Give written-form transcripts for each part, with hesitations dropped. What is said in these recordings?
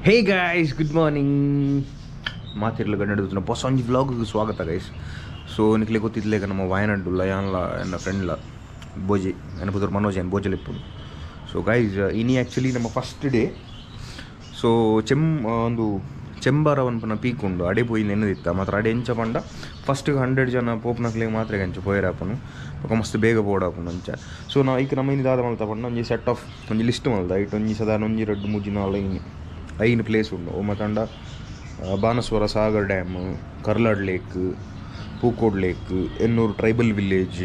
Hey guys, good morning. ಮಾತಿರ್ಲ ಗಂಡ ಹೊಸ ಒಂಜಿ ವ್ಲಾಗ್ ಸ್ವಾಗತ ಗೈಸ್. ಸೊ ನಿಕ್ಲೆ ಗೊತ್ತಿದ್ಲೇಕ ನಮ್ಮ ವಾಯನಾಡುಲ್ಲ ಯಾನ್ಲ ಎನ್ನ ಫ್ರೆಂಡ್ಲ ಬೋಜಿ ಎನ್ನ ಪುದರ್ ಮನೋಜ್ ಏನು ಬೋಜಲಿಪ್ಪುಡು. ಸೊ ಗೈಸ್ ಇನಿ ಆ್ಯಕ್ಚುಲಿ ನಮ್ಮ ಫಸ್ಟ್ ಡೇ. ಸೊ ಒಂದು ಚೆಂಬಾರ ಪನ್ಪುನ ಪೀಕ್ ಉಂಡು ಅಡೆ ಪೋಯಿ ನೆನ್ನದಿತ್ತ ಮಾತ್ರ ಅಡೆ ಎಂಚ ಪಂಡ ಫಸ್ಟ್ಗೆ 100 ಜನ ಪೋಪ್ನಕ್ಲೆ ಮಾತ್ರ ಅಂಚ ಪೋಯರಾಪನು ಬೊಕ ಮಸ್ತ್ ಬೇಗ ಪೋಡಾಪುನು ಅಂಚ. ಸೊ ನಾವು ಈಗ ನಮ್ಮ ದಾದ ಮಲ್ತ ಪಂಡ ಒಂಜಿ ಸೆಟ್ ಆಫ್ ಒಂಜಿ ಲಿಸ್ಟ್ ಮಲ್ದ ಐಟ್ ಒಂಜಿ ಸಾಧಾರಣ ಒಂಜಿ 2 3 4 5 ಪ್ಲೇಸ್ ಉಂಡು. ಓ ಮತ್ತಂಡ Banasura Sagar dam, Karlad lake, Pookode lake, Ennur tribal village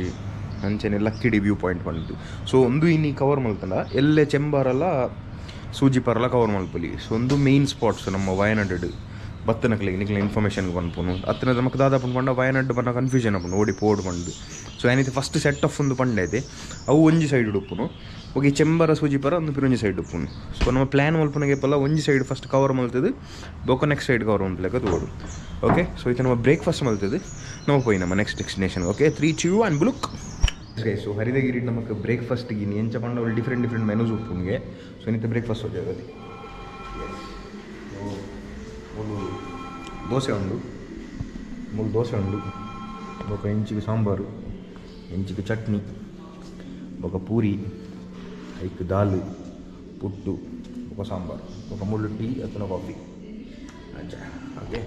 ಅಂಚನೆ ಲಕ್ಕಿಡಿ ವ್ಯೂ ಪಾಯಿಂಟ್ ಪಂಡ್ದು. ಸೊ ಒಂದು ಇನಿ ಕವರ್ ಮಲ್ತಂಡ ಎಲ್ಲೆ ಚೆಂಬಾರಲ್ಲ ಸೂಜಿಪರಲ ಕವರ್ ಮಲ್ಪೊಲಿ. ಸೊ ಒಂದು ಮೇನ್ ಸ್ಪಾಟ್ಸ್ ನಮ್ಮ ವಯನಾಡ್ ಬತ್ತನಕ್ಲೆಗ್ ನಿಕ್ಲೆ ಇನ್ಫಾರ್ಮೇಷನ್ ಪನ್ಪುನು ಅತ್ತನ ನಮಕ್ ದಾದ ಪಂಡ ವಯನಾಡ್ ಪನ್ನ ಕನ್ಫ್ಯೂಷನ್ ಆಪುಂಡು ಓಡಿ ಪೋಡು ಪಂಡ್ದು. ಸೊ ಏನಿತ್ತು ಫಸ್ಟ್ ಸೆಟ್ ಆಫ್ ಒಂದು ಪಂಡೈತೆ ಅವು ಒಂಜಿ ಸೈಡ್ ಉಪ್ಪುನು ಓಕೆ ಚೆಂಬರ ಸೂಜಿಪರ ಒಂದು ಪಿರೊಂಜಿ ಸೈಡ್ ಉಪ್ಪುನು. ಸೊ ನಮ್ಮ ಪ್ಲ್ಯಾನ್ ಮಲ್ಪುನಗೆಪಲ್ಲ ಒಂಜಿ ಸೈಡ್ ಫಸ್ಟ್ ಕವರ್ ಮಲ್ತದು ಬೊಕ ನೆಕ್ಸ್ಟ್ ಸೈಡ್ ಕವರ್ ಮಲ್ಪಲೆಕ ತೋಡು. ಓಕೆ ಸೊ ಇದು ನಮ್ಮ ಬ್ರೇಕ್ಫಾಸ್ಟ್ ಮಲ್ತದು ನಮ್ಮ ಪೋಯಿ ನಮ್ಮ ನೆಕ್ಸ್ಟ್ ಡೆಸ್ಟಿನೇಷನ್. ಓಕೆ 3 2 1 ಬುಲುಕ್. ಓಕೆ ಸೊ ಹರಿದಗಿರಿ ನಮಕ್ ಬ್ರೇಕ್ಫಾಸ್ಟ್ ಗಿನಿ ಎಂಚ ಪಂಡ ಡಿಫ್ರೆಂಟ್ ಡಿಫ್ರೆಂಟ್ ಮೆನುಸ್ ಉಪ್ಪುನಿಗೆ. ಸೊ ಏನಿತ್ತು ಬ್ರೇಕ್ಫಾಸ್ಟ್ ಹೋಗಿ ಮೂಲು ದೋಸೆ ಉಂಡು, ಮೂಲು ದೋಸೆ ಉಂಡು, ಬೊಕ ಇಂಚಿಗೆ ಸಾಂಬಾರು, ಇಂಚಿಗೆ ಚಟ್ನಿ, ಬೊಕ ಪೂರಿ, ಐಕ್ ದಾಲ್, ಪುಟ್ಟು, ಬೊಕ ಸಾಂಬಾರು, ಬೊಕ ಮುಳ್ಳು ಟೀ ಅಥವಾ ಕಾಫಿ ಅಂಚ. ಓಕೆ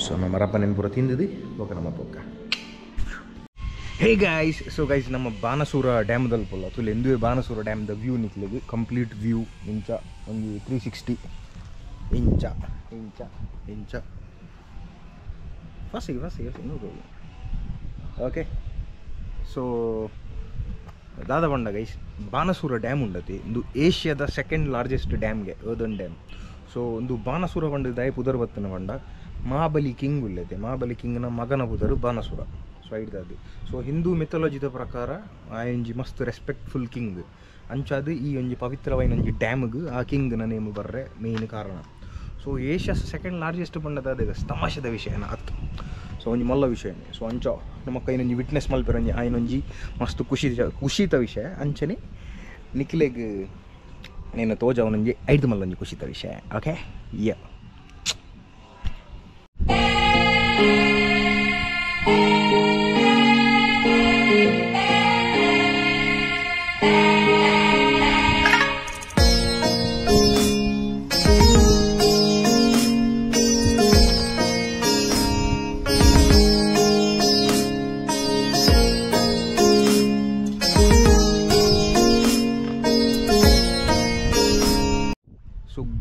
ಸೊ ನಮ್ಮ ರಪ್ಪನೇನು ಪೂರ ತಿಂದಿದ್ದು ಬೊಕ ನಮ್ಮ ಪೊಕ್ಕ. ಹೇ ಗೈಸ್, ಸೊ ಗೈಸ್ ನಮ್ಮ ಬಾನಸೂರ ಡ್ಯಾಮ್ದಲ್ಲಿ ಪುಲ್ಲ ತುಲೆ ಎಂದುವೆ ಬಾನಸೂರ ಡ್ಯಾಮ್ದ ವ್ಯೂ ನಿಕ್ಲೆಗ್ ಕಂಪ್ಲೀಟ್ ವ್ಯೂ ಇಂಚ ಒಂದು 360 ಇಂಚ ಇಂಚ ಇಂಚ ಫಸ್ಟಿಗೆ ಫಸ್ಟಿಗೆ ನೋಡ್ಬೋದು. ಓಕೆ ಸೊ ದಾದ ಪಂಡ ಗೈಸ್ ಬಾನಸೂರ ಡ್ಯಾಮ್ ಉಂಡತಿ ಒಂದು ಏಷ್ಯಾದ ಸೆಕೆಂಡ್ ಲಾರ್ಜೆಸ್ಟ್ ಡ್ಯಾಮ್ಗೆ ಅರ್ದನ್ ಡ್ಯಾಮ್. ಸೊ ಒಂದು ಬಾನಸೂರ ಪಂಡ ದಾಯ ಪುದರ್ ಬತ್ತನ ಪಂಡ ಮಹಾಬಲಿ ಕಿಂಗ್ ಉಲ್ಲೈತೆ, ಮಹಾಬಲಿ ಕಿಂಗ್ನ ಮಗನ ಪುದರು ಬಾನಸುರ. ಸೊ ಐಡ್ದಾದು ಸೊ ಹಿಂದೂ ಮಿಥಾಲಜಿದ ಪ್ರಕಾರ ಆ ಒಂಜಿ ಮಸ್ತ್ ರೆಸ್ಪೆಕ್ಟ್ಫುಲ್ ಕಿಂಗ್ ಅಂಚಾದ ಈ ಒಂಜಿ ಪವಿತ್ರವಾಯಿನ ಒಂಜಿ ಡ್ಯಾಮ್ಗೆ ಆ ಕಿಂಗ್ನ ನೇಮ್ ಬರ್ರೆ ಮೇನ್ ಕಾರಣ. ಸೊ ಏಷ್ಯಾ ಸೆಕೆಂಡ್ ಲಾರ್ಜೆಸ್ಟ್ ಪಂಡದ ಅದೇ ತಮಾಷೆದ ವಿಷಯನ ಅತ್ತು. ಸೊ ಒಂಜಿ ಮಲ್ಲ ವಿಷಯನೇ. ಸೊ ಅಂಚ ನಮ್ಮ ಕೈನೊಂಜಿ ವಿಟ್ನೆಸ್ ಮಲ್ಪೆರೊಂಜಿ ಆಯ್ನೊಂಜಿ ಮಸ್ತ್ ಖುಷಿ ಖುಷಿತ ವಿಷಯ ಅಂಚನೆ ನಿಕ್ಲೆಗ್ ನೇನು ತೋಜವನೊಂಜಿ ಐದು ಮಲ್ಲೊಂಜಿ ಖುಷಿತ ವಿಷಯ. Okay yeah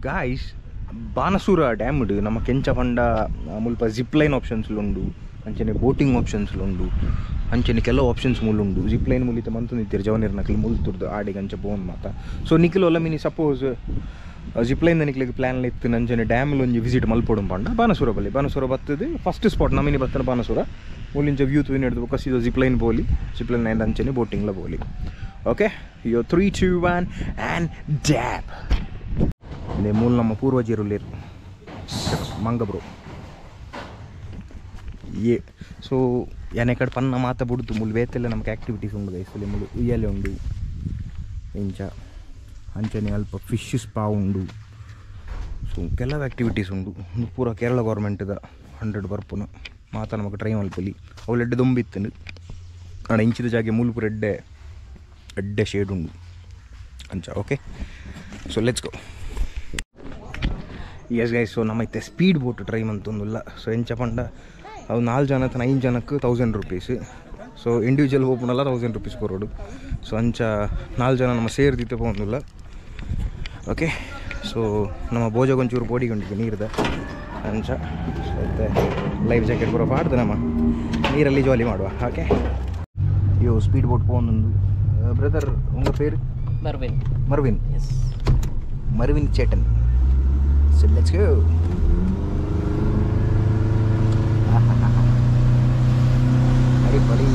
guys Banasura dam ನಮ್ಮ ಕೆಂಚ ಪಂಡ ಮುಲ್ಪ ಜಿಪ್ ಲೈನ್ ಆಪ್ಷನ್ಸ್ ಉಂಡು, ಅಂಚನೆ ಬೋಟಿಂಗ್ ಆಪ್ಷನ್ಸ್ ಉಂಡು, ಅಂಚನೆ ಕೆಲವು ಆಪ್ಷನ್ಸ್ ಮುಳ್ಳುಂಡು. ಜಿಪ್ ಲೈನ್ ಮುಲಿತ ಮಂತೊಂದಿತ್ತೀರು ಜವನಿರ್ನಕ್ಲು ಮುಲ್ತುರ್ದು ಆಡಿಗೆ ಅಂಚ ಬೋನ್ ಮಾತ. ಸೊ ನಿಖಿಲ್ ಒಲ್ಲ ಮಿನಿ ಸಪೋಸ್ ಜಿಪ್ ಲೈನ್ ನಿಕ್ಲಿಗೆ ಪ್ಲ್ಯಾನ್ ಇತ್ತು ಅಂಚನೆ ಡ್ಯಾಮ್ ಒಂಜಿ ವಿಸಿಟ್ ಮಲ್ಪೊಡು ಪಂಡ ಬಾನಸೂರ ಬಲ್ಲಿ ಬಾನಸೂರ ಬತ್ತದು ಫಸ್ಟ್ ಸ್ಪಾಟ್ ನಮಿನಿ ಬತ್ತನ ಬಾನಸೂರ ಮುಲ್ಲಿಂಚ ವ್ಯೂ ತೂಯಿನ ಹಿಡ್ದು ಬೊಕ್ಕ ಸೀದಾ ಜಿಪ್ ಲೈನ್ ಪೋಲಿ, ಜಿಪ್ ಲೈನ್ ಅಂಚನೆ ಬೋಟಿಂಗ್ಲ ಪೋಲಿ. Okay yo 3 2 1 and dab. ಮೂಲ ನಮ್ಮ ಪೂರ್ವಜರು ಮಂಗಬ್ರು ಏ. ಸೊ ಯಾನೆ ಕಡೆ ಪನ್ನ ಮಾತ ಬುಡ್ದು ಮುಳ್ಳು ಬೇತೆಲ್ಲ ನಮಗೆ ಆ್ಯಕ್ಟಿವಿಟೀಸ್ ಉಂಡು ಗೈಸ್. ಮುಳ್ಳು ಉಯ್ಯಾಲೆ ಉಂಡು ಇಂಚ ಅಂಚನೆ ಅಲ್ಪ ಫಿಶ್ ಸ್ಪಾ ಉಂಡು. ಸೊ ಕೆಲವು ಆ್ಯಕ್ಟಿವಿಟೀಸ್ ಉಂಡು ಪೂರ ಕೇರಳ ಗೌರ್ಮೆಂಟ್ದ 100 ಬರ್ಪುನ ಮಾತ ನಮಗೆ ಟ್ರೈ ಮಲ್ಪೊಲಿ. ಅವು ಎಡ್ಡೆ ದೊಂಬಿತ್ತನು ಆಡ ಇಂಚಿದ ಜಾಗೆ ಮುಳ್ಳು ಪೂರ ಎಡ್ಡೆ ಎಡ್ಡೆ ಶೇಡ್ ಉಂಡು ಅಂಚ. Okay so let's go. Yes guys, so ನಮ್ಮೈತೆ speed boat try ಮಂತೊಂದುಲ್ಲ. So ಎಂಚ ಪಂಡ ಅವು 4 ಜನ ಅಥವಾ 5 ಜನಕ್ಕೆ 1000 ರುಪೀಸ್. ಸೊ ಇಂಡಿವಿಜುವಲ್ ಹೋಗ್ಬಿಡಲ್ಲ 1000 ರುಪೀಸ್ ಕೊರೋಡು. ಸೊ ಅಂಚ 4 ಜನ ನಮ್ಮ ಸೇರ್ದಿತ್ತೆ ಪೋಂದುಲ್ಲ. ಓಕೆ ಸೊ ನಮ್ಮ ಬೋಜಗೊಂಚೂರು ಬೋಡಿಗೊಂಡಿದ್ದೆ ನೀರ್ದ ಅಂಚ. ಸೊ ಲೈಫ್ ಜಾಕೆಟ್ ಬರೋ ಪಾಡ್ದು ನಮ್ಮ ನೀರಲ್ಲಿ ಜಾಲಿ ಮಾಡುವ. ಓಕೆ ಅಯ್ಯೋ ಸ್ಪೀಡ್ ಬೋಟ್ ಪೋಂದೊಂದು. ಬ್ರದರ್ ಉಂಗ ಪೇರು? ಮರ್ವಿನ್. ಮರ್ವಿನ್, ಎಸ್ ಮರ್ವಿನ್ ಚೇಟನ್. So let's go. Everybody.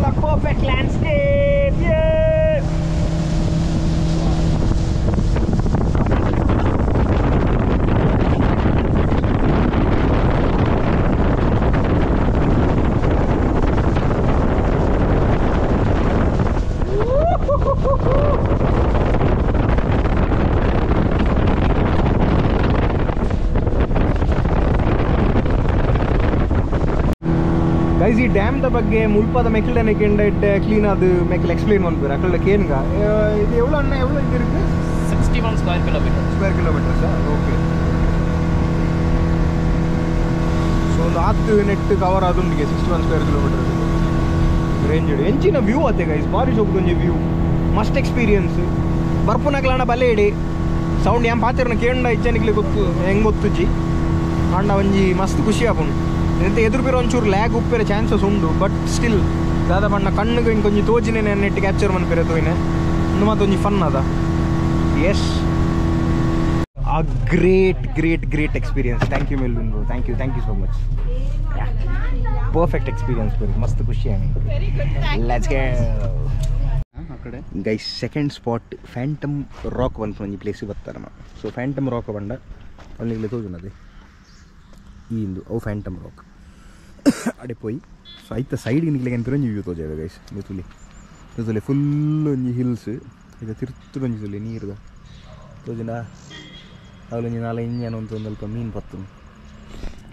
the perfect landscape. Yeah! Guys, ಈ ಡ್ಯಾಮ್ the ಬಗ್ಗೆ ಮುಲ್ಪದ ಮೆಕ್ಲನೆ ಕೆಂಡ ಕ್ಲೀನ್ ಅದು ಮೆಕ್ಲ ಎಕ್ಸ್ಪ್ಲೇನ್ ಮಾಡ್ಬೇಕು ಅಕಲ್ಡ ಕೇನ್ಗ ಇದು ಎವ್ಳು ಅಣ್ಣ ಎವ್ಳು ಇದು ಇருக்கு 61 square kilometer. Square kilometres okay so ಒಂದು ಹತ್ತು ನೆಟ್ ಕವರ್ ಆದುಂಡಿಗೆ 61 ಸ್ಕ್ವೇರ್ ಕಿಲೋಮೀಟರ್ ರೇಂಜ್ ಎಂಚಿನ ವ್ಯೂ ಅತ್ತೆ ಗೈಸ್ ಬಾರಿ ಶೋಕುಂಜಿ ವ್ಯೂ ಮಸ್ತ್ ಎಕ್ಸ್ಪೀರಿಯನ್ಸ್ ಬರ್ಪುನಕ್ಲಣ ಬಲೆ ಇಡಿ ಸೌಂಡ್ ಏನ್ ಪಾತಿರನ ಕೇಂಡ ಇಚ್ಚನಿಕ್ಲೆ ಗೊತ್ತು ಹೆಂಗ್ ಗೊತ್ತುಜಿ ಆಂಡ ಒಂಜಿ ಮಸ್ತ್ ಖುಷಿ ಆಪುಂಡು ಎಂತ ಎದುರು ಬೇರೆ ಒಂಚೂರು ಲ್ಯಾಗ್ ಉಪ್ಪೇರೆ ಚಾನ್ಸಸ್ ಉಂಡು ಬಟ್ ಸ್ಟಿಲ್ ದಾದ ಬಣ್ಣ ಕಣ್ಣುಗೆ ಇಂಕೊಂಜಿ ತೋಜಿನೇ ನೆಟ್ ಕ್ಯಾಪ್ಚರ್ ಮನ್ಪೇರೆ ತೋಯಿನೆ ಒಂದು ಮಾತೊಂಜಿ ಫನ್ ಅದ. Yes, a great great great experience. Thank you Melvin bro, thank you so much. Perfect experience bro, ಮಸ್ತ್ ಖುಷಿ ಆಗಿ. Let's go guys. Second spot phantom rock ಪನ್ಪುನ ಒಂಜಿ ಪ್ಲೇಸ್ ಬತ್ತಾರಮ್ಮ. ಸೊ ಫ್ಯಾಂಟಮ್ ರಾಕ್ ಬಂಡ ಅಲ್ಲಿ ತೋಜುನದೆ ಈ ಇಂದು ಅವು ಫ್ಯಾಂಟಮ್ ರಾಕ್ ಅಡೆ ಪೋಯಿ. ಸೊ ಐತ ಸೈಡ್ಗೆ ನಿಕ್ಲೆಗೆ ಅನ್ಪಿರ ಒಂಜಿ ವ್ಯೂ ತೋಜಾವೆ ಗೈಸ್. ಮಿತುಲಿ ಮಿತುಲಿ ಫುಲ್ ಒಂಜಿ ಹಿಲ್ಸ್ ಇದು ತಿರ್ತು ಒಂಜಿ ತುಲಿ ನೀರುದ ತೋಜಿನ ಅವಲೊಂಜಿ ನಾಲ ಇಂಜನ ಒಂದು ಅಲ್ಪ ಮೀನು ಬತ್ತು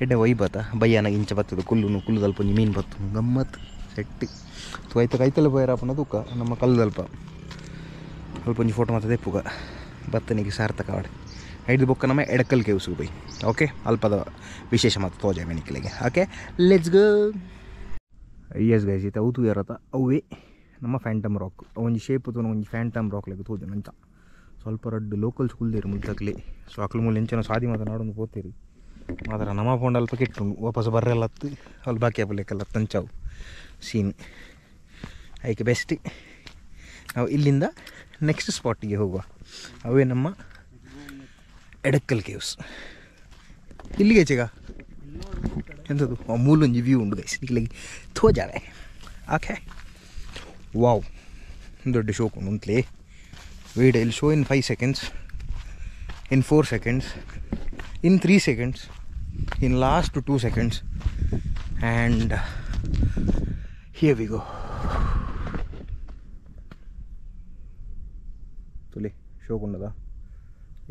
ಎಡ್ಡೆ ಒಯ್ ಬತ್ತ ಬಯ್ಯಾನ ಇಂಚ ಬತ್ತದ ಕುಲ್ಲುನು ಕುಲ್ಲುದಲ್ಪ ಒಂಜಿ ಮೀನು ಬತ್ತು ಗಮ್ಮತ್ ಸೆಟ್. ಸೊ ಐತ ಕೈತಲ್ಲ ಪೋಯರಪ್ಪನ ತೂಕ ನಮ್ಮ ಕಲ್ಲದಲ್ಪ ಅಲ್ಪ ಒಂಜಿ ಫೋಟೋ ಮಾತ್ರ ತೆಪ್ಪುಗ ಬತ್ತನಿಗೆ ಸಾರ್ಥಕ ಆವಡೆ. ಐದು ಬೊಕ್ಕ ನಮ್ಮ ಎಡಕಲ್ ಕೇವ್ಸಿಗೆ ಬೈ. ಓಕೆ, ಅಲ್ಪದ ವಿಶೇಷ ಮಾತು ತೋಜ ಮೆನಿಕ್ಲೆಗೆ. Okay, let's go. Yes guys, ಈತ ಅವು ತೂಯರತ ಅವೇ ನಮ್ಮ ಫ್ಯಾಂಟಮ್ ರಾಕ್. ಒಂಜಿ ಶೇಪ್ ತೂನ ಒಂಜಿ ಫ್ಯಾಂಟಮ್ ರಾಕ್ ಲೆಕ್ಕ ತೋಜು ನಂಚ ಸ್ವಲ್ಪ ರಡ್ಡು ಲೋಕಲ್ ಸ್ಕೂಲ್ ಮುಲ್ತಕ್ಲಿ. ಸೊ ಅಕ್ಲು ಮೂಲ ಎಂಚನ ಸಾದಿ ಮಾತ ನಾಡೊಂದು ಪೋತೀರಿ ಮಾತ್ರ ನಮ್ಮ ಪೋಂಡ ಅಲ್ಪ ಕೆಟ್ಟು ವಾಪಸ್ ಬರ್ರೆಲ್ಲ ಹತ್ತು ಅಲ್ಲಿ ಬಾಕಿ ಆಪಲೇಕಲ್ಲ ತಂಚಾವು ಸೀನ್ ಐಕೆ ಬೆಸ್ಟ್. ನಾವು ಇಲ್ಲಿಂದ ನೆಕ್ಸ್ಟ್ ಸ್ಪಾಟಿಗೆ ಹೋಗುವ, ಅವೇ ನಮ್ಮ ಎಡಕ್ಕಲ್ ಕೇವ್ಸ್. ಇಲ್ಲಿಗೆ ಚಿಗ ಎಂಥದ್ದು ಮೂಲೊಂಜಿ ವ್ಯೂ ಉಂಡು ಗೈಸ್, ಇಲ್ಲಿಗೆ ತೋಜಾವೆ. ಓಕೆ, ವಾವ್, ದೊಡ್ಡ ಶೋಕ್ ಉಂಟು ಉಂಟ್ಲಿ. Wait, I will show in 5 seconds, in 4 seconds, in 3 seconds, in last 2 seconds, and here we go. ತುಲೆ ಶೋಕ್ ಉಂಡದ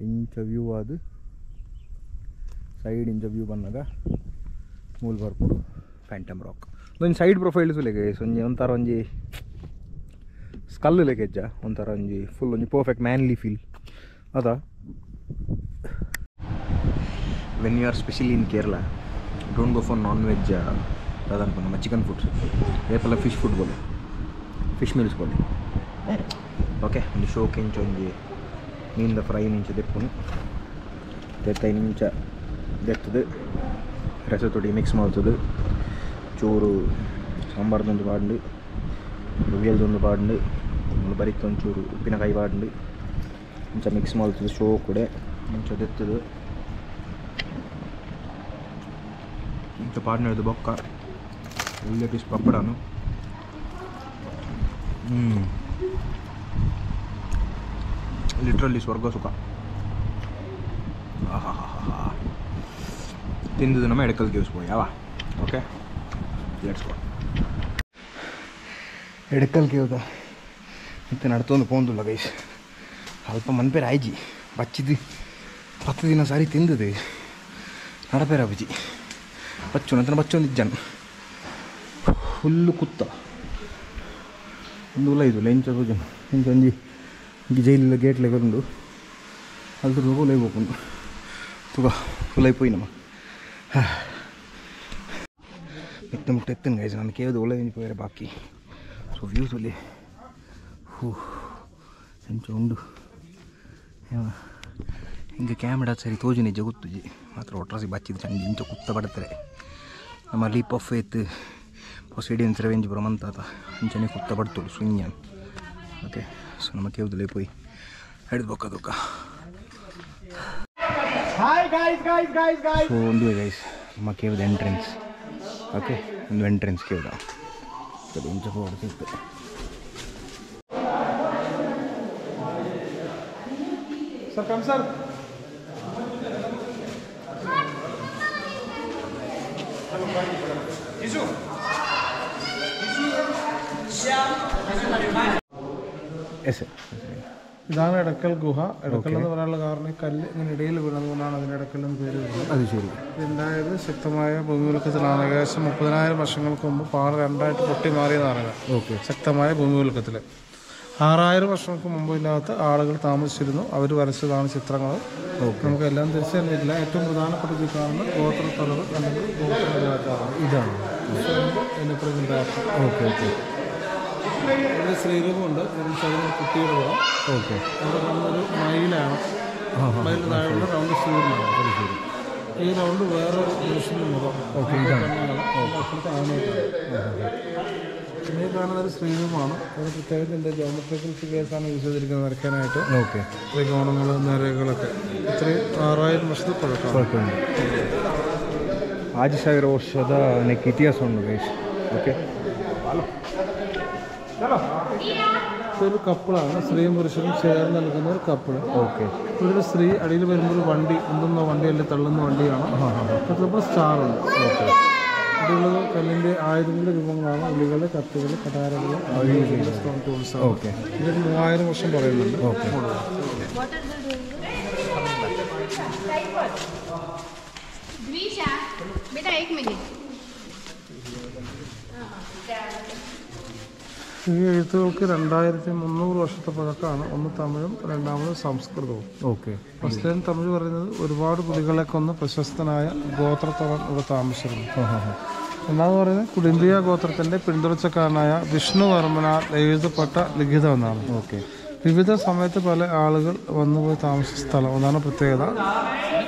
ಇಂಚ ವ್ಯೂ ಅದು ಸೈಡ್ ಇಂಚ ವ್ಯೂ ಬಂದಾಗ ಮೂಲ ಬರ್ಪುಡು ಫ್ಯಾಂಟಮ್ ರಾಕ್. ಒಂಜಿ ಸೈಡ್ ಪ್ರೊಫೈಲ್ ತುಲೆಗೆ ಒಂಜಿ ಒಂಥರ ಒಂಜಿ ಸ್ಕಲ್ ಲೆಕ್ಕ ಒಂಥರ ಒಂಜಿ ಫುಲ್ ಒಂಜಿ ಪರ್ಫೆಕ್ಟ್ ಮ್ಯಾನ್ಲಿ ಫೀಲ್ ಅದ. When you are specially in Kerala, don't go for non veg ಅದನ್ಪ ನಮ್ಮ ಚಿಕನ್ ಫುಡ್ಸ್ ಏಪಲ್ಲ ಫಿಶ್ ಫುಡ್ ಬೋಲೆ ಫಿಶ್ ಮೀಲ್ಸ್ ಬೋಲೆ. ಓಕೆ, ಒಂದು ಶೋಕ್ ಇಂಚ ಒಂಜಿ ಮೀನ್ದ ಫ್ರೈ ನಿಂಚ ದೆಪ್ಪುನು ದೆತ್ತೈ ನಿಂಚ ದೆತ್ತದು ರಸತೊಡಿ ಮಿಕ್ಸ್ ಮಾಡ್ತದೆ ಚೂರು ಸಾಂಬಾರ್ದೊಂದು ಪಾಡ್ಂಡು ಉಯ್ಯಲ್ದೊಂದು ಪಾಡ್ಂಡು ಬರಿತ ಒಂಚೂರು ಉಪ್ಪಿನಕಾಯಿ ಪಾಡ್ಂಡು ಇಂಚ ಮಿಕ್ಸ್ ಮಾಡ್ತದೆ ಶೋ ಕೂಡ ಇಂಚ ದೆತ್ತದು ಇಂಚ ಪಾಡ್ನದು ಬೊಕ್ಕ ಒಳ್ಳೆ ಪೀಸ್ ಪಪ್ಪಡನು. ಲಿಟ್ರಲಿ ಸ್ವರ್ಗ ಸುಖ. ತಿಂದದ್ದು ನಮ್ಮ ಎಡಕಲ್ ಕೇವ್ಸ್ ಹೋಗಿ ಯಾವ. Okay, let's go. Edakkal ಕೇವ್ದ ಮತ್ತೆ ನಡ್ತೊಂದು ಪೋಂದುಲ್ಲ ಗೈಸ್. ಅಲ್ಪ ಮನ್ಪೇರ ಆಯ್ಜಿ ಬಚ್ಚಿದ್ದು 10 ದಿನ ಸಾರಿ ತಿಂದದು ನಡಪೇರ ಬಜ್ಜಿ ಬಚ್ಚು ನಂತರ ಬಚ್ಚೊಂದು ಇಜ್ಜಾನು ಫುಲ್ಲು ಕುತ್ತ ಒಂದು ಉಲ್ಲ ಇದು ಲೆಂಚ ತೋಜನು ಇಂಚ ಒಂಜಿ ಜೈಲಿಲ್ಲ ಗೇಟ್ ಲೆಕ್ಕ ಉಂಡು ಅಲ್ತು ಉಲೈ ಹೋಗುಂಡು ತುಗ ಉಲೈ ಪೋಯಿ ನಮ್ಮ ಮಿತ್ತ ಮುಟ್ಟ ಎತ್ತನು ಗೈಸ್. ನಾನು ಕೇಳಿದ ಉಲೈ ಒಂಜಿ ಪೋಯರೆ ಬಾಕಿ. ಸೊ ವ್ಯೂಸ್ ಒಲೆ ಹೂ ಎಂಚ ಉಂಡು ಹಿಂಗೆ ಕ್ಯಾಮ್ರಾ ಸರಿ ತೋಜು ನಿಜ ಗೊತ್ತುಜಿ ಮಾತ್ರ ಒಟ್ರಾಸಿ ಬಚ್ಚಿದ್ದು ಚಂಡಿ ಇಂಚ ಕುತ್ತ ಪಡ್ತಾರೆ ನಮ್ಮ ಲೀಪ್ ಆಫ್ ಫೇತ್ ಪೊಸಿಡಿಯನ್ಸ್ ರೆವೆಂಜ್ ಬರಮಂತಾತ ಇಂಚನೆ ಕುತ್ತ ಪಡ್ತೋಳು ಸುನ್ಯಾನ್. ಓಕೆ, ಸೊ ನಮ್ಮ ಕೇವ್ದಲ್ಲೇ ಪೋಯಿ ಹಿಡಿದು ಬೊಕ್ಕ. ಸೊ ಒಂದು ಗೈಸ್ ನಮ್ಮ ಕೇವ್ದ ಎಂಟ್ರೆನ್ಸ್. ಓಕೆ, ಒಂದು ಎಂಟ್ರೆನ್ಸ್ ಕೇವ್ದ. ಜತ್ತದ ಇಂಚ ಬೋರ್ಡ್ ಸಿಗ್ತದೆ. Sir come sir. ഇതാണ് എടക്കൽ ഗുഹ. എടക്കൽ എന്ന് പറയാനുള്ള കാരണം ഈ കല്ല് ഇങ്ങനെ ഇടയിൽ വീണതുകൊണ്ടാണ് അതിന് എടക്കൽ എന്ന് പേര് വരുന്നത്. അത് ശരി. ഇതുണ്ടായത് ശക്തമായ ഭൂമികുലുക്കത്തിലാണ്. ഏകദേശം 30,000 വർഷങ്ങൾക്ക് മുമ്പ് പാറ രണ്ടായിട്ട് പൊട്ടി മാറിയെന്ന് പറയുന്നത്. ഓക്കെ. ശക്തമായ ഭൂമികുലുക്കത്തിൽ 6000 വർഷങ്ങൾക്ക് മുമ്പ് ഇല്ലാത്ത ആളുകൾ താമസിച്ചിരുന്നു. അവർ വരച്ചതാണ് ചിത്രങ്ങൾ. നമുക്കെല്ലാം തിരിച്ചറിഞ്ഞിട്ടില്ല. ഏറ്റവും പ്രധാനപ്പെട്ട ഇത് കാണുന്ന ഗോത്രത്തലവ് അല്ലെങ്കിൽ ഗോത്രരാജാവാണ്. ഇതാണ്. Okay okay. ഇവിടെ ശ്രീരൂപമുണ്ട്. കുട്ടിയുടെ പുറം. ഓക്കെ. അവിടെ കാണുന്നൊരു മയിലാണ്. മയിൽ താഴെയുള്ള റൗണ്ട് സൂര്യനാണ്. ഈ റൗണ്ട് വേറൊരു മനുഷ്യൻ്റെ മുഖം. ഓക്കെ, ഇതാണ്. അപ്പുറത്തെ ആനയൊക്കെ. പിന്നെ ഈ കാണുന്നൊരു ശ്രീരൂപമാണ്. അതിന് പ്രത്യേകത ഉണ്ട്, ജോമെട്രിക്കൽ ഫിഗേഴ്സാണ് യൂസ് ചെയ്തിരിക്കുന്നത് വരയ്ക്കാനായിട്ട്. ഓക്കെ. ത്രികോണങ്ങൾ, നിരകളൊക്കെ. ഇത്രയും 6000 വർഷത്തെ പഴക്കമാണ്. ಪಡ್ಕೊಂಡು 5000 ವರ್ಷದ ನೆಕ್ ಇತಿಹಾಸ ಉಂಟು ಗೈಸ್. ಓಕೆ. ഇതൊരു കപ്പിളാണ്. സ്ത്രീയും പുരുഷനും ചേർന്ന് നിൽക്കുന്ന ഒരു കപ്പിള്. ഓക്കെ. ഇവിടെ സ്ത്രീ അടിയിൽ വരുമ്പോൾ ഒരു വണ്ടി, ഉന്തുന്ന വണ്ടി അല്ലെങ്കിൽ തള്ളുന്ന വണ്ടിയാണ്. അപ്പുറത്തപ്പോൾ സ്റ്റാറുണ്ട്. ഓക്കെ. ഇവിടെയുള്ളത് കല്ലിൻ്റെ ആയുധങ്ങളുടെ രൂപങ്ങളാണ്. ഉളികൾ, കത്തികൾ, കടാരകൾ, സ്റ്റോൺ ടൂൾസ്. ഓക്കെ. ഇതൊരു 3000 വർഷം പറയുന്നുണ്ട്. ഓക്കെ. बेटा एक मिनट. ഈ എഴുത്തുകൾക്ക് 2300 വർഷത്തെ പഴക്കമാണ്. ഒന്ന് തമിഴും രണ്ടാമത് സംസ്കൃതവും. ഓക്കെ. ഫസ്റ്റ് ടൈം തമിഴ് പറയുന്നത് ഒരുപാട് പുലികളെ കൊന്ന് പ്രശസ്തനായ ഗോത്രത്തവൻ ഇവിടെ താമസിച്ചിരുന്നു. രണ്ടാമത് പറയുന്നത് കുടിമ്പിയ ഗോത്രത്തിന്റെ പിന്തുടർച്ചക്കാരനായ വിഷ്ണുവർമ്മനാൽ എഴുതപ്പെട്ട ലിഖിതം എന്നാണ്. ഓക്കെ. വിവിധ സമയത്ത് പല ആളുകൾ വന്നുപോയി താമസിച്ച സ്ഥലം അതാണ് പ്രത്യേകത.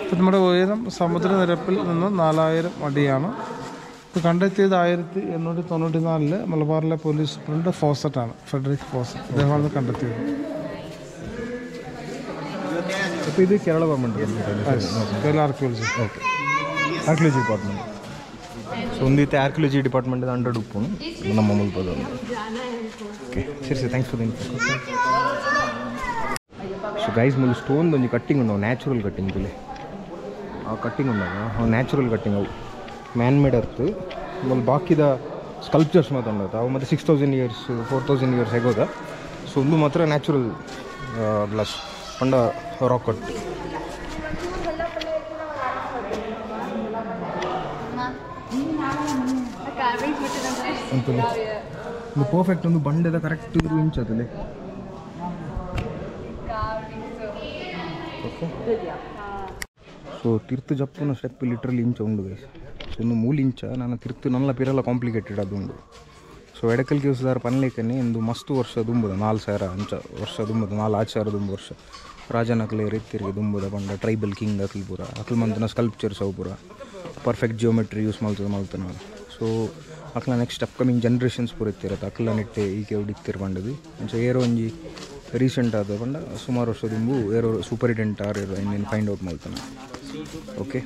ഇപ്പം നമ്മുടെ ഉയരം സമുദ്രനിരപ്പിൽ നിന്ന് 4000 അടിയാണ്. ഇത് കണ്ടെത്തിയത് 1894 മലബാറിലെ പോലീസ് സൂപ്രണ്ട് ഫോസറ്റാണ്, ഫെഡറിക് ഫോസറ്റ്. അദ്ദേഹമാണ് കണ്ടെത്തിയത്. അപ്പോൾ ഇത് Kerala government Kerala archaeology. Okay, archaeology department. So ಒಂದಿತ್ತೆ archaeology department under ಉಪ್ಪುನು ನಮ್ಮ ಮುಲ್ಪದ. ಓಕೆ, ಸರಿ sir, thanks for the information. So guys, ಮುಲ್ ಸ್ಟೋನ್ ಒಂಜಿ ಕಟ್ಟಿಂಗ್ ಉಂಡು, ನ್ಯಾಚುರಲ್ ಕಟ್ಟಿಂಗ್ ತುಲೆ. ಆ ಕಟ್ಟಿಂಗ್ ಉಂಡಾಗ ನ್ಯಾಚುರಲ್ ಕಟ್ಟಿಂಗ್ ಅವು ಮ್ಯಾನ್ ಮೇಡ್ ಅರ್ತ್. ಮುಲ್ ಬಾಕಿದ ಸ್ಕಲ್ಪ್ಚರ್ಸ್ ಮಾತ್ರ ಉಂಡಾತ ಅವು ಮತ್ತೆ 6000 ಇಯರ್ಸ್ 4000 ಇಯರ್ಸ್ ಎಗೋದ. ಸೊ ಒಂದು ಮಾತ್ರ ನ್ಯಾಚುರಲ್ ಗ್ಲಾಸ್ ಪಂಡ ರಾಕ್ ಕಟ್. ಅಂತಲೇ ಒಂದು ಪರ್ಫೆಕ್ಟ್ ಒಂದು ಬಂಡೆದ ಕರೆಕ್ಟ್ ಇದು ಇಂಚ್ ಅದಲ್ಲೇ. ಓಕೆ. ಸೊ ತಿರ್ತು ಜಪ್ಪುನ ಸ್ಟೆಪ್ ಲಿಟ್ರಲಿ ಇಂಚ ಉಂಡು ಗೈಸ್. ಸೊ ಒಂದು ಮೂಲು ಇಂಚ ನಾನು ತಿರ್ತು ನಲ್ಲ ಪಿರಲ್ಲ ಕಾಂಪ್ಲಿಕೇಟೆಡ್ ಅದು ಉಂಡು. ಸೊ ಎಡಕಲ್ ಕೇವಸದಾರ ಪನ್ಲೇಕನೆ ಇಂದು ಮಸ್ತು ವರ್ಷ ದುಂಬುದ 4000 ಅಂಚ ವರ್ಷ ದುಂಬುದ 4 5,000 ದುಂಬು ವರ್ಷ ರಾಜನಕಲೆ ರೈತರಿಗೆ ದುಂಬುದ ಪಂಡ ಟ್ರೈಬಲ್ ಕಿಂಗ್ ಅಕ್ಲ್ ಪೂರ ಅಕ್ಲ್ ಮಂತನ ಸ್ಕಲ್ಪ್ಚರ್ಸ್ ಅವು ಪೂರ ಪರ್ಫೆಕ್ಟ್ ಜಿಯೋಮೆಟ್ರಿ ಯೂಸ್ ಮಲ್ತದ ಮಲ್ತನ. ಸೊ ಅಕ್ಲ ನೆಕ್ಸ್ಟ್ ಅಪ್ಕಮಿಂಗ್ ಜನ್ರೇಷನ್ಸ್ ಪೂರ ಇತ್ತಿರತ್ತೆ ಅಕ್ಲ ನೆಟ್ಟೆ ಈಕೆ ಇತ್ತಿರ ಪಂಡದು. ಅಂಚ ಏರೋ ಒಂಜಿ ರೀಸೆಂಟ್ ಆದ ಪಂಡ ಸುಮಾರು ವರ್ಷ ದುಂಬು ಏರೋ ಸೂಪರಿಟೆಂಟ್ ಆರ್ ಏರೋ ಇನ್ನೇನು ಫೈಂಡ್ ಔಟ್ ಮಲ್ತನ. Okay.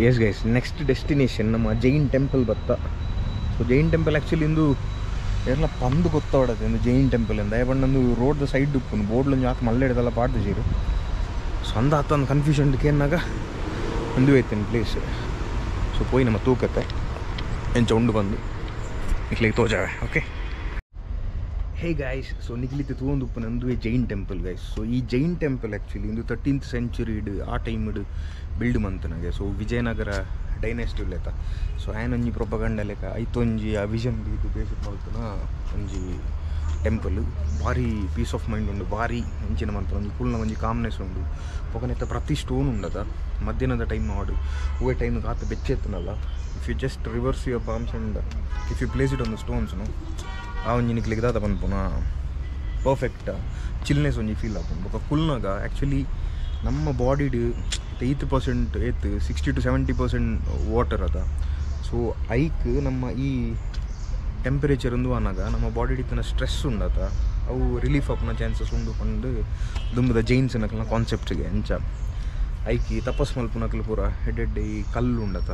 Yes guys, next destination ನಮ್ಮ ಜೈನ್ ಟೆಂಪಲ್ ಬತ್ತ. ಸೊ ಜೈನ್ ಟೆಂಪಲ್ ಆ್ಯಕ್ಚುಲಿ ಇಂದು ಎಲ್ಲ ಪಂದು ಗೊತ್ತಾಡತ್ತೆ ಇಂದು ಜೈನ್ ಟೆಂಪಲ್ ಇಂದ ದಯಪಂಡು ರೋಡ್ದ ಸೈಡ್ ಉಪ್ಪುನು ಬೋರ್ಡ್ಲೊಂಜಿ ಆತ್ ಮಲ್ಲೆಡ್ದಲ್ಲ ಪಾಡ್ದು ಜೀರು. ಸೊ ಅಂದ ಆತ ಒಂದು ಕನ್ಫ್ಯೂಷನ್ ಕೇನ್ನಾಗ ಒಂದು ಐತೇನು ಪ್ಲೇಸ್. ಸೊ ಪೋಯಿ ನಮ್ಮ ತೂಕತ್ತೆ ಎಂಚ ಉಂಡು ಬಂದು ಇಕ್ಲಿಗೆ ತೋಜಾವೆ. ಓಕೆ. ಹೇ ಗೈಸ್, ಸೊ ನಿಗ್ಲಿತ್ತೆ ತೂವೊಂದು ಉಪ್ಪುನ ಅಂದುವೆ ಜೈನ್ ಟೆಂಪಲ್ ಗೈಸ್. ಸೊ ಈ ಜೈನ್ ಟೆಂಪಲ್ ಆ್ಯಕ್ಚುಲಿ ಇಂದು 13th century ಆ ಟೈಮ್ ಬಿಲ್ಡ್ ಮಂತನಾಗೆ. ಸೊ ವಿಜಯನಗರ ಡೈನೆಸ್ಟಿ ಲೆಕ್ಕ. ಸೊ ಆಯನೊಂಜಿ ಪ್ರೊಪಗಂಡ ಲೆಕ್ಕ ಐತೊಂಜಿ ಆ ವಿಷನ್ ಇದು ಬೇಸಿಕ್ ಮಲ್ತನ ಒಂಜಿ ಟೆಂಪಲ್. ಭಾರಿ ಪೀಸ್ ಆಫ್ ಮೈಂಡ್ ಉಂಡು, ಭಾರಿ ಎಂಚಿನ ಮಂತನ ಒಂಜಿ ಕುಲ್ನ ಒಂಜಿ ಕಾಮ್ನೆಸ್ ಉಂಡು. ಪೊಕನೆತ್ತ ಪ್ರತಿ ಸ್ಟೋನ್ ಉಂಡದ ಮಧ್ಯಾಹ್ನದ ಟೈಮ್ ಮಾಡು ಹೂವೆ ಟೈಮ್ ಆತ ಬೆಚ್ಚೆತ್ತನಲ್ಲ. If you just reverse your palms and if you place it on the stones no ಆ ಒಂಜಿ ನಿಕ್ಲಿಗೆ ದಾದ ಪನ್ಪುನ ಪರ್ಫೆಕ್ಟ್ ಚಿಲ್ನೆಸ್ ಒಂಜಿ ಫೀಲ್ ಆಪುಂಡು. ಬೊಕ ಕುಲ್ನಾಗ ಆ್ಯಕ್ಚುಲಿ ನಮ್ಮ ಬಾಡಿಡ್ 80% ಏತ್ 60 to 70% water ಅದ. ಸೊ ಐಕ್ ನಮ್ಮ ಈ ಟೆಂಪರೇಚರ್ ಒಂದು ಆನಾಗ ನಮ್ಮ ಬಾಡಿಡ್ ಇತ್ತಿನ ಸ್ಟ್ರೆಸ್ ಉಂಡತ ಅವು ರಿಲೀಫ್ ಆಪುನ ಚಾನ್ಸಸ್ ಉಂಡು ಪಂದು ದುಂಬುದ ಜೈನ್ಸ್ ನಕಲ್ನ ಕಾನ್ಸೆಪ್ಟ್ಗೆ ಅಂಚ ಐಕಿ ತಪಸ್ ಮಲ್ಪುನಕಲು ಪೂರ ಹೆಡ್ ಹೆಡ್ ಈ ಕಲ್ಲು ಉಂಡತ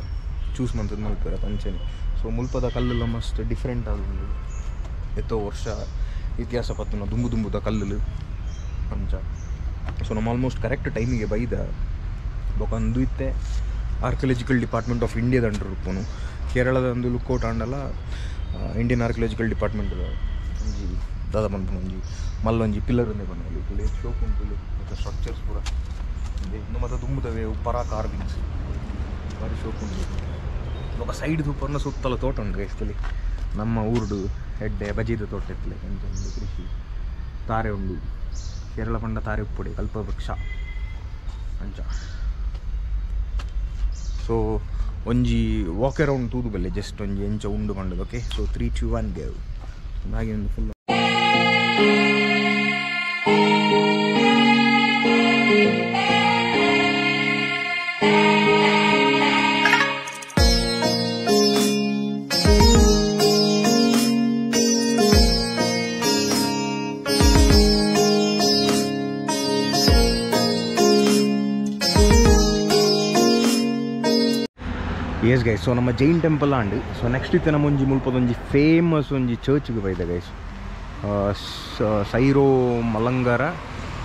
ಚೂಸ್ ಮಂತದ ಮಲ್ಪುರ ಅಂಚನೆ. ಸೊ ಸೊ ಮುಲ್ಪದ ಕಲ್ಲುಲ ಮಸ್ತ್ ಡಿಫ್ರೆಂಟ್ ಆದುಂಡು ಎತ್ತೋ ವರ್ಷ ಇತಿಹಾಸ ಪತ್ತುನ ದುಂಬು ದುಂಬುದ ಕಲ್ಲುಲು ಅಂಚ ಸೊ ನಮ್ಮ ಆಲ್ಮೋಸ್ಟ್ ಕರೆಕ್ಟ್ ಟೈಮಿಗೆ ಬೈದ ಬೊಕ ಅಂದು ಇತ್ತೆ ಆರ್ಕಿಯಾಲಜಿಕಲ್ ಡಿಪಾರ್ಟ್ಮೆಂಟ್ ಆಫ್ ಇಂಡಿಯಾದ ಅಂಡರ್ ಉಪ್ಪುನು ಕೇರಳದ ಒಂದು ಲುಕ್ಔಟ್ ಆಂಡಲ ಇಂಡಿಯನ್ ಆರ್ಕಿಯಾಲಜಿಕಲ್ ಡಿಪಾರ್ಟ್ಮೆಂಟ್ ಒಂಜಿ ದಾದ ಪನ್ಪುನ ಒಂಜಿ ಮಲ್ಲೊಂಜಿ ಪಿಲ್ಲರ್ ಒಂದೇ ಪನ್ಪುನ ಶೋಕ್ ಉಂಟು ಮತ್ತು ಸ್ಟ್ರಕ್ಚರ್ಸ್ ಪೂರ ಇನ್ನು ಮತ್ತು ದುಂಬುದವೆ ಪರ ಕಾರ್ವಿಂಗ್ಸ್ ಭಾರಿ ಶೋಕ್ ಉಂಟು ಬೊಕ ಸೈಡ್ ತೂಪರ್ನ ಸುತ್ತಲ ತೋಟ ಉಂಟು ಗೈಸ್ತಲಿ ನಮ್ಮ ಊರುಡು ಎಡ್ಡೆ ಬಜಿದ ತೋಟ ಇತ್ತಲೆ ಅಂಚ ಉಂಡು ಕೃಷಿ ತಾರೆ ಉಂಡು ಕೇರಳ ಪಂಡ ತಾರೆ ಉಪ್ಪುಡೆ ಕಲ್ಪವೃಕ್ಷ ಅಂಚ ಸೊ ಒಂಜಿ ವಾಕ್ ಅರೌಂಡ್ ತೂದು ಬಲ್ಲೆ ಜಸ್ಟ್ ಒಂಜಿ ಎಂಚ ಉಂಡು ಪಂಡದು ಓಕೆ ಸೊ 3 2 1 ಗೋ ಹಾಗೆ ಒಂದು ಫುಲ್ ಎಸ್ ಗೈಸ್. ಸೊ ನಮ್ಮ ಜೈನ್ ಟೆಂಪಲ್ ಆಂಡ್ ಸೊ ನೆಕ್ಸ್ಟ್ ಇತ್ತೆ ನಮ್ಮ ಒಂಜಿ ಮುಲ್ಪದೊಂಜಿ ಫೇಮಸ್ ಒಂಜಿ ಚರ್ಚ್ಗೆ ಬೈದ ಗೈಸ್ ಸೈರೋ ಮಲಂಗಾರ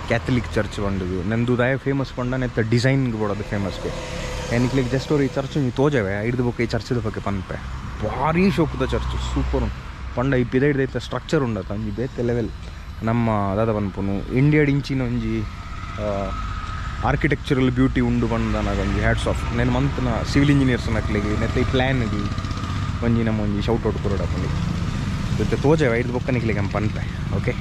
ಕ್ಯಾಥಲಿಕ್ ಚರ್ಚ್ ಪಂಡುದು ನಂದು ದಾಯ ಫೇಮಸ್ ಪಂಡ ನೆತ್ತ ಡಿಸೈನ್ಗೆ ಬೋಡೋದು ಫೇಮಸ್ಗೆ ಎನಿಕ್ಲಿಗೆ ಜಸ್ಟ್ ಅವ್ರು ಈ ಚರ್ಚ್ ಒಂಜಿ ತೋಜವೆ ಹಿಡ್ದು ಬೊಕ್ಕ ಈ ಚರ್ಚದ ಬಗ್ಗೆ ಪನ್ಪೆ ಭಾರೀ ಶೋಕುದ ಚರ್ಚ್ ಸೂಪರ್ ಪಂಡ ಈ ಪಿದ ಹಿಡ್ದೈತ ಸ್ಟ್ರಕ್ಚರ್ ಉಂಡತ ಒಂಜಿ ಬೇತೆ ಲೆವೆಲ್ ನಮ್ಮ ದಾದ ಪನ್ಪುನು ಇಂಡಿಯಾಡ್ ಇಂಚಿನ ಒಂಜಿ ಆರ್ಕಿಟೆಕ್ಚರಲ್ ಬ್ಯೂಟಿ ಉಂಡು ಪಂಡ ಒಂಜಿ ಹ್ಯಾಟ್ಸ್ ಆಫ್ నేను ಮಂತ್ನ ಸಿವಿಲ್ ಇಂಜಿನಿಯರ್ಸ್ ನಕ್ಲಿಗೆ ನೆತ್ತ ಈ ಪ್ಲ್ಯಾನ್ಗೆ ಒಂಜಿ ನಮ್ಮ ಒಂಜಿ ಶೌಟ್ ಔಟ್ ಕೊರಡಪ್ಪಂಡಿ ಜೊತೆ ತೋಜವೆ ಹಿಡ್ದು ಬೊಕ್ಕ ನಿಕ್ಲಿಗೆ ಪನ್ಪೆ ಓಕೆ.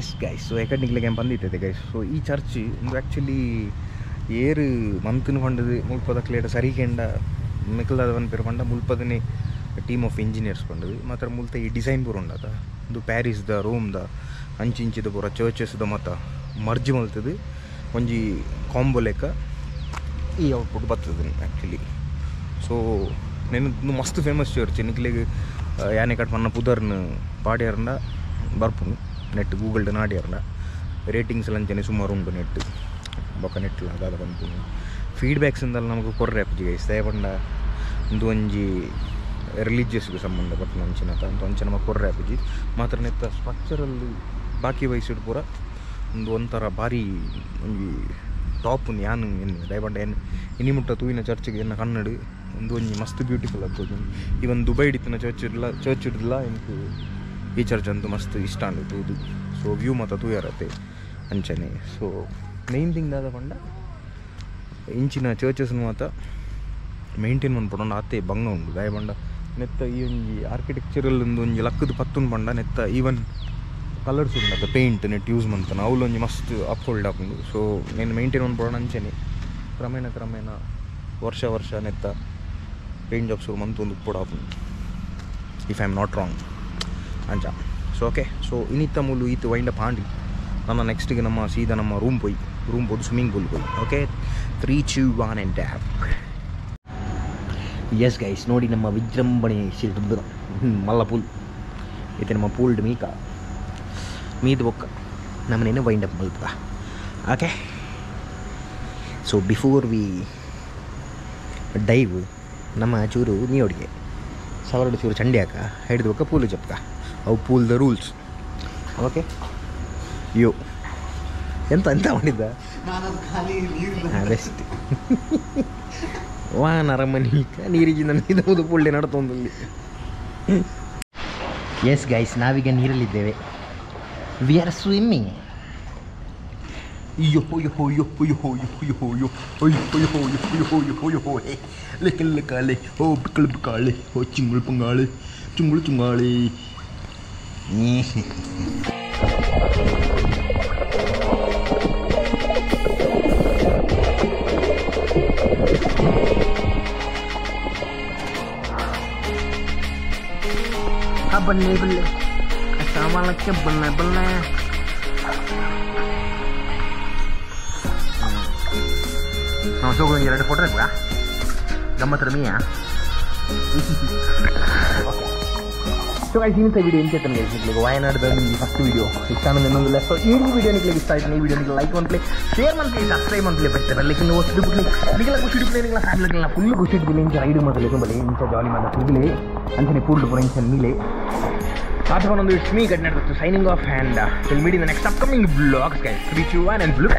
ಎಸ್ ಗೈಸ್, ಸೊ ಎಕಡ್ನಿಕ್ಲೆಗೆ ಬಂದಿತ್ತೈತೆ ಗೈಸ್. ಸೊ ಈ ಚರ್ಚ್ ಒಂದು ಆ್ಯಕ್ಚುಲಿ ಏರು ಮಂತ್ನ ಪಂಡದು ಮುಲ್ಪದ ಕ್ಲೇಟ ಸರಿಕೆಂಡ ಮಿಕ್ಕಲ್ದಾದ ಪೇರು ಪಂಡ ಮುಲ್ಪದನೇ ಟೀಮ್ ಆಫ್ ಇಂಜಿನಿಯರ್ಸ್ ಪಂಡದು ಮಾತ್ರ ಮುಲ್ತ ಈ ಡಿಸೈನ್ ಪೂರ ಉಂಡತ ಒಂದು ಪ್ಯಾರಿಸ್ದ ರೋಮ್ದ ಅಂಚಿಂಚಿದ ಪೂರ ಚರ್ಚಸ್ದ ಮತ ಮರ್ಜಿ ಮಲ್ತದು ಒಂಜಿ ಕಾಂಬೋ ಲೆಕ್ಕ ಈ ಔಟ್ಪುಟ್ ಬರ್ತದೆ ಆ್ಯಕ್ಚುಲಿ. ಸೊ నేను ಮಸ್ತ್ ಫೇಮಸ್ ಚರ್ಚ್ ನಿಕ್ಲೆಗ್ ಯಾನೆ ಕಟ್ ಮನ್ನ ಪುದರ್ನ ಪಾಡ್ಯಾರಂಡ ಬರ್ಪುನು ನೆಟ್ ಗೂಗಲ್ಡ್ ನಾಡ್ಯಾರಂಡ ರೇಟಿಂಗ್ಸ್ ಎಲ್ಲ ಅಂಚನೆ ಸುಮಾರು ಉಂಟು ನೆಟ್ ಬೊಕ್ಕ ನೆಟ್ಲ ಅದಾದ ಪನ್ಪುನು ಫೀಡ್ಬ್ಯಾಕ್ಸ್ ಇಂದಲ್ಲ ನಮಗೆ ಕೊರ್ರೆ ಆಪುಜಿ ಗೈಸ್. ದಯಪಂಡ ಒಂದು ಒಂಜಿ ರಿಲಿಜಿಯಸ್ಗೆ ಸಂಬಂಧಪಟ್ಟ ಅಂಚಿನ ಅಂತ ಅಂಚೆ ನಮಗೆ ಕೊರ್ರೆ ಆಪುಜಿ ಮಾತ್ರ ನೆತ್ತ ಸ್ಟ್ರಕ್ಚರಲ್ ಬಾಕಿ ವಯಸ್ಸಿಡು ಪೂರ ಒಂದು ಒಂಥರ ಭಾರಿ ಒಂಜಿ ಟಾಪ್ ಯಾನು ಎನ್ನು ದಯಪಂಡ ಏನು ಇನಿ ಮುಟ್ಟ ತೂವಿನ ಚರ್ಚ್ಗೆ ಎನ್ನ ಕನ್ನಡ ಒಂದು ಒಂಜಿ ಮಸ್ತ್ ಬ್ಯೂಟಿಫುಲ್ ಆಗ್ತದೆ. ಈವನ್ ದುಬೈ ಇತ್ತಿನ ಚರ್ಚ್ ಇಡಲ ಚರ್ಚ್ ಇಡಲ ಎಂಕ್ ಈ ಚರ್ಚ್ ಅಂತೂ ಮಸ್ತ್ ಇಷ್ಟ ಅಂಡು ತೂದು. ಸೊ ವ್ಯೂ ಮಾತ್ರ ತೂಯರತ್ತೆ ಅಂಚನೆ. ಸೊ ಮೇನ್ ಥಿಂಗ್ ದಾದ ಪಂಡ ಇಂಚಿನ ಚರ್ಚಸ್ ಮಾತ್ರ ಮೇಂಟೈನ್ ಮನ್ಪೊಡು ಆತೆ ಬಂಗ ಉಂಡು ದಾಯ ಪಂಡ ನೆತ್ತ ಈ ಒಂಜಿ ಆರ್ಕಿಟೆಕ್ಚರಲ್ ಒಂದು ಒಂಜಿ ಲಕ್ಕದ ಪತ್ತುನ್ ಪಂಡ ನೆತ್ತ ಈವನ್ ಕಲರ್ಸ್ ಉಂಡು ಅದು ಪೇಂಟ್ ನೆಟ್ ಯೂಸ್ ಮಂತನ ಅವ್ಲು ಒಂಜಿ ಮಸ್ತ್ ಅಪ್ಹೋಲ್ಡ್ ಆಪುಂಡು. ಸೊ నేను ಮೇಂಟೈನ್ ಮನ್ಪೊಡು ಅಂಚನೆ ಕ್ರಮೇಣ ಕ್ರಮೇಣ ವರ್ಷ ವರ್ಷ ನೆತ್ತ ಪೇಂಟ್ ಜಾಬ್ಸ್ ಮಂತ್ ಒಂದು ಉಪ್ಪೊಡು ಆಪುಂಡು if I am not wrong ಅಂಚ. ಸೊ ಓಕೆ, ಸೊ ಇನ್ನಿತ್ತ ಮೂಲು ಈತ ವೈಂಡ್ ಅಪ್ ಆಂಡಿ ನಮ್ಮ ನೆಕ್ಸ್ಟಿಗೆ ನಮ್ಮ ಸೀದಾ ನಮ್ಮ ರೂಮ್ ಪೋಯಿ ರೂಮ್ ಪೋದು ಸ್ವಿಮ್ಮಿಂಗ್ ಪೂಲ್ ಪೋಯಿ okay. 3 2 1 and tap. Yes guys, ನೋಡಿ ನಮ್ಮ ವಿಜೃಂಭಣೆ ಸಿಲ್ದ ಮಲ್ಲ ಪೂಲ್ ಇತ್ತೆ ನಮ್ಮ ಪೂಲ್ಡ್ ಮೀಕ ಮೀದು ಬೊಕ್ಕ ನಮ್ಮನೇನು ವೈಂಡ್ ಅಪ್ ಮಲ್ಪ okay. So before we dive ನಮ್ಮ ಚೂರು ನೀಯೋಡಿಗೆ ಸಾವಿರ ಚೂರು ಚಂಡಿ ಹಾಕ ಹಿಡಿದು ಬೊಕ್ಕ ಪೂಲು ಜಪ್ಕ ಅವು ಪೂಲ್ the rules okay. ಯೋ ಎಂತ ಎಂತ ಮಾಡಿದ್ದ ಬೆಸ್ಟ್ ವಾನ್ ಅರಮನೆ ನೀರಿಗೆ ನನಗೆ ಪುಳ್ಳೆ ನಡ್ತೊಂದಲ್ಲಿ. ಎಸ್ ಗೈಸ್, ನಾವೀಗ ನೀರಲ್ಲಿದ್ದೇವೆ. We are swimming. Yo yo yo yo yo yo yo yo yo yo yo yo ಲೆಕ್ಕಲ್ಲ ಕಾಲೆ ಓ ಬಿಕ್ಕಳು ಬಿಕ್ಕಾಳೆ ಓ ಚಿಂಗುಳು ಪಂಗಾಳೆ ಚುಂಗುಳು ಚುಂಗಾಳೆ. ಬಲ್ಲೆ ಬಲ್ಲೆ ಸಾಮಾನಕ್ಕೆ ಬಲ್ಲೆ ಬಲ್ಲೆ. ನಾವು ಸೋಗು ಎರಡು ಫೋಟೋ ಬೇಕಾ ಗಮ್ಮತ್ರ ಮೀಯಾ. ಸೊ ಗೈಸ್ ಇಂಥ ವಿಡಿಯೋ ಎಂಚ ಇತ್ತಂಡ್ ಗೈಸ್ ನಿಕ್ಲೆಗ್ ವಯನಾಡ್ದ ಒಂಜಿ ಫಸ್ಟ್ ವಿಡಿಯೋ ಇಷ್ಟ ಆಂಡ ಸೊ ಈ ವಿಡಿಯೋ ನಿಕ್ಲೆಗ್ ಇಷ್ಟ ಆಯ್ತು ಈ ವಿಡಿಯೋ ನಿಕ್ಲೆ ಲೈಕ್ ಮನ್ಪುಲೆ, ಶೇರ್ ಮನ್ಪುಲೆ, ಸಬ್ಸ್ಕ್ರೈಬ್ ಮನ್ಪುಲೆ, ಬತ್ತೆ ಬೆಲ್ಲೈಕನ್ ಒತ್ತುದು ಬುಡ್ಲೆ. ನಿಕ್ಲೆಗ್ ಖುಷಿ ಇಡ್ಪುಲೆ, ನಿಕ್ಲೆಗ್ ಫ್ಯಾಮಿಲಿ ಫುಲ್ ಖುಷಿ ಇಡ್ಪುಲೆ. ಇಂಚ ರೈಡ್ ಮಲ್ತಲೆ ಬಲೆ ಇಂಚ ಜಾಲಿ ಮಲ್ತ ತಿರುಗಲೆ ಅಂಚನೆ ಪೂರ್ಲು ಪೂರ ಇಂಚ ನೀಲೆ ಆಟಗೊಂದು it's me cut signing off and will meet in the next upcoming vlogs guys. 3 2 1 and blue.